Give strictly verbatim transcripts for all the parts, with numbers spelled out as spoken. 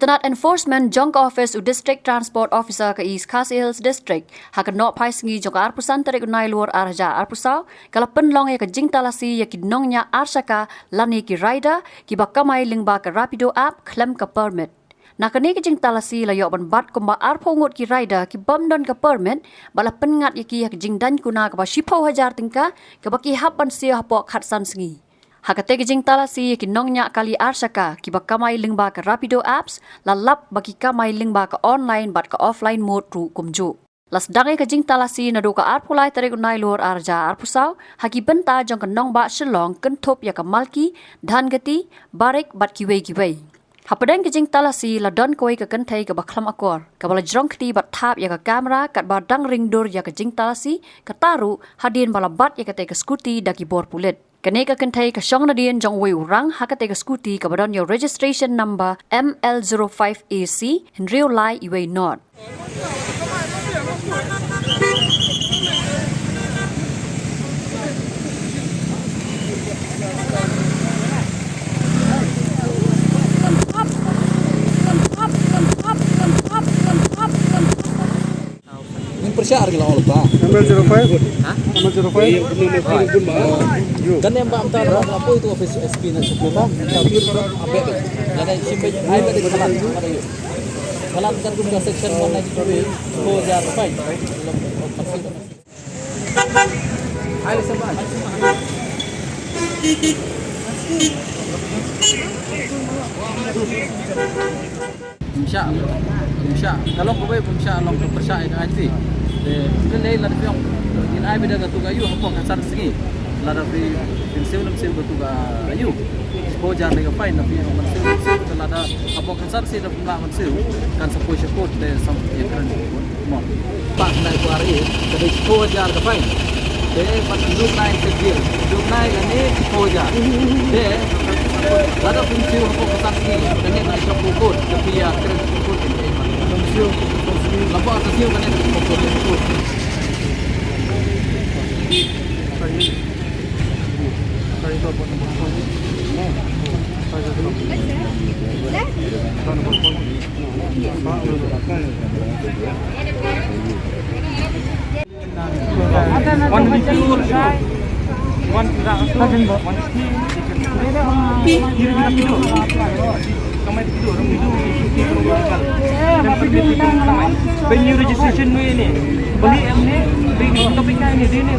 tnat enforcement jong ka office u District Transport Officer ka East Khasi Hills District, ha ka nohphai sngi jong ka arphew san tarik u Nailur ar hajar arphew saw, ka la pynlong ïa ka jingtalasi ïa ki nongñiah ar shaka lane ki rider kiba kamai lyngba ka Rapido app khlem ka permit. Na kane ka jingtalasi la ïoh ban bat kumba arphew ngut ki rider ki bym don ka permit, ba la pynngat ïa ki ha ka jingdaiñ kuna kaba shiphew hajar tyngka, kaba ki hap ban siew hapoh khatsan sngi. Ha kata ka jingtalasi ïa ki nongñiah kali ar shaka kiba kamai lyngba ka Rapido apps, la lap ba ki kamai lyngba ka online bad ka offline mode ruh kumjuh. La sdang ïa ka jingtalasi naduh ka arphew lai tarik u Nailur ar hajar arphew saw, ha ki bynta jong ka nongbah Shillong kynthup ïa ka Malki, Dhangati, Barik bad kiwei kiwei. Hapdeng ka jingtalasi la don kawei ka kynthei kaba khlem akor, kaba la jrong kti bad thap ïa ka kamera katba dang ring dur ïa ka jingtalasi, kata ruh hadien ba la bat ïa kata ka scooty da ki bor pulit. Kane ka kynthei ka shong nadien jong uwei u rang ha kata ka scooty kaba don ïa u registration number M L zero five A C hynriew lai uwei nought. Ngin pyrshah ar ngi la ol ba. M L zero five. Ha? M L zero five. Kan em ba am ta ba la poi tu office S P na Sukuta. Ta pir ba abe. Lada sim ba ai ba de kalan. Kalan kan gum ka section one ninety-two A. Ko jar pai. Ai le sabai. Bym shah, bym shah. Ka long kawei bym shah long ka pyrshah ïa ka aiti. Te phi lei lada phi ong ngin ai beit da katu ka ayu hapoh ka san sngi. Lada phi, phin siew lem siew katu ka ayu. Ko jar ne ka fine, lada phi ong ban siew lem siew, te lada hapoh ka san sngi da phi lah ban siew. Kan sa poi sha court te sam ïa kren. Mo. Pat na ko ar e, ka dei ko jar ka fine. Te pat dum nai te jil, dum nai lane ko jar. Te lada phin siew hapoh ka san sngi, kane na shop ko court, ka phi ïa kren ko court in te pat. Phin siew, phin siew. Lada ka siew kane ko court, ko court. One fifty, one, one, one fifty. When you registration nu ini, beli em ni, beli topik ni, dia ni.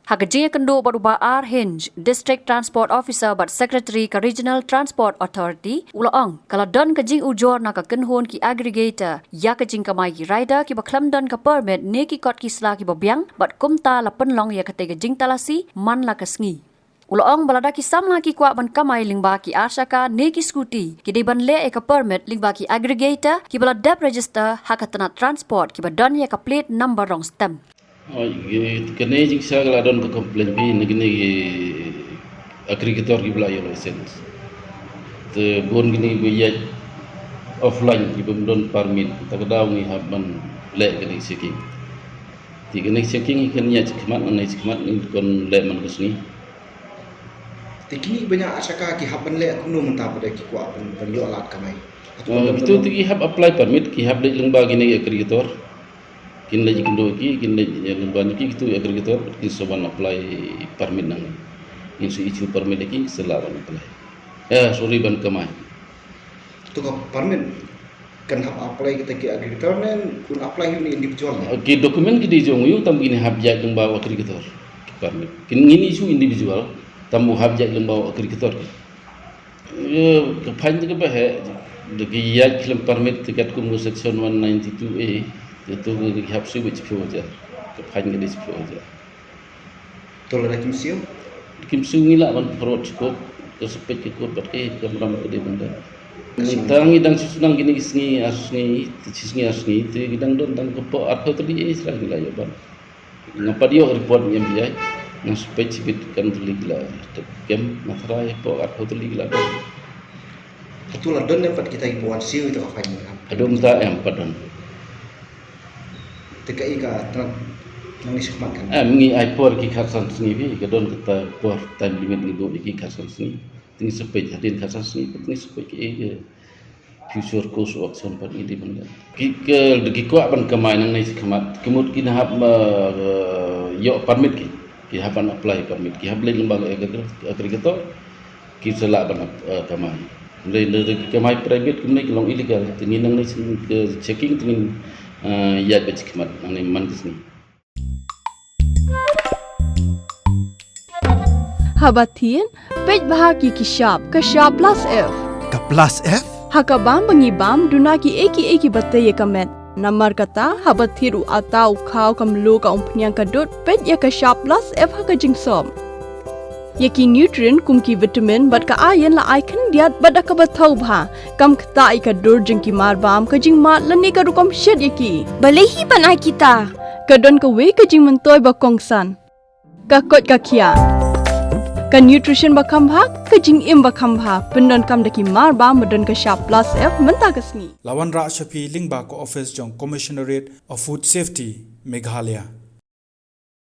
Ha ka jingïakynduh bad u Bah R Hinge, District Transport Officer bad Secretary ka Regional Transport Authority, u la ong, ka la don ka jingujor na ka kynhun ki aggregator ïa ka jingkamai ki rider kiba khlem don ka permit ne ki kot ki sla kiba biang, bad kumta la pynlong ïa kata ka jingtalasi man la ka sngi. U la ong ba lada ki samla ki kwah ban kamai lyngba ki ar shaka ne ki scooty, ki dei ban leh ïa ka permit lyngba ki aggregator kiba la dep register ha ka tnat transport kiba don ïa ka plate number rong stem. Oi, kane jingshisha ka la don ka complaint phi na kine ki aggregator kiba la ïoh license. Te bun kine kiba ïaid offline kiba ym don permit, ta ka daw ngi hap ban leh kane checking. Te kane checking kan ïaid shakhmat, ngan ïaid shakhmat, ngi kan leh man ka sngi. Te kine kiba ñiah ar shaka ki hap ban leh kumno mynta pat da ki kwah ban, ban ïoh lad kamai? Ito te ki hap apply permit, ki hap leit lyngba kine ki aggregator. Kin leit ïakynduh ki, kin leit ïa lyngba ki, kitu aggregator, kin sa wan apply permit nangne. Kin sa issue permit ïa ki, sa lah ban apply. Eh, sorry, ban kamai. Tu ka permit kan hap apply kita ki aggregator ne un apply ïa u individual ne? Ki document ki dei jong u, tam kine hap ïaid lyngba u aggregator. Ki permit. Kin ngin issue individual, tam u hap ïaid lyngba u aggregator ki. Ïa, ka fine te kaba heh, da ki ïaid khlem permit te katkum ka section one ninety-two A, te tu ki hap siew beit shiphew hajar. Ka fine ka dei shiphew hajar. To lada kim siew? Kim siew ngi lah ban forward sha court, ka sa peit ka court bad ka kamram ka dei ban da. Nangta ngi dang shu sdang kine ki sngi ar sngi, te shi sngi ar sngi, te ki dang don tang ka phew arphew tylli eh sdang ngi lah ïoh ban. Nga pat ïoh report ngi em biang, nga suspect shibit kan tylli ki la tep kem, nga tharai phew arphew tylli ki la don. Hato la don ne pat kita kiba wan siew ïa ka fine ne em? Haduh mynta em pat don. Te kaei ka tnat Nangne shakhmat kan. Em, ngi ai por ki khatsan sngi phi, ka don kata por time limit ngi buh ïa ki khatsan sngi. Te ngi sa peit hadien khatsan sngi, te ngi sa peit ki, eh, future course of action pat ngi dei ban leh. Ki, ki, ki kwah ban kamai nangne shakhmat, ki mut ki hap, eh, ïoh permit ki, ki hap ban apply permit, ki hap leit lyngba ka agri-, agriculture, ki sa lah ban, eh, kamai. Hynrei lada ki kamai private kumne ki long illegal, te ngi nangne shu ka checking te ngin, eh, ïaid beit shakhmat nangne man ka sngi. Haba thied, peit bha ki ki shap, ka shap plus F. Ka plus F? Ha ka bam ba ngi bam, duna ki ei ki ei kiba tei ïa ka met. Namar kata, haba thied u atta, u khaw, ka mluh, ka umphniang, ka dud, peit ïa ka shap plus F ha ka jingsop. Ïa ki nutrient kum ki vitamin bad ka iron la ai khyndiat bad da kaba thaw bha. Kam ktah ïa ka dur jong ki mar bam, ka jingmad lane ka rukom shet ïa ki. Balei hi ban ai kita? Ka don kawei ka jingmyntoi ba kongsan. Ka koit ka khiah. Ka nutrition ba kham bha, ka jingim ba kham bha. Pyndonkam da ki mar bam ba don ka shap plus F mynta ka sngi. La wanrah sha phi lyngba ka office jong Commissionerate of Food Safety, Meghalaya.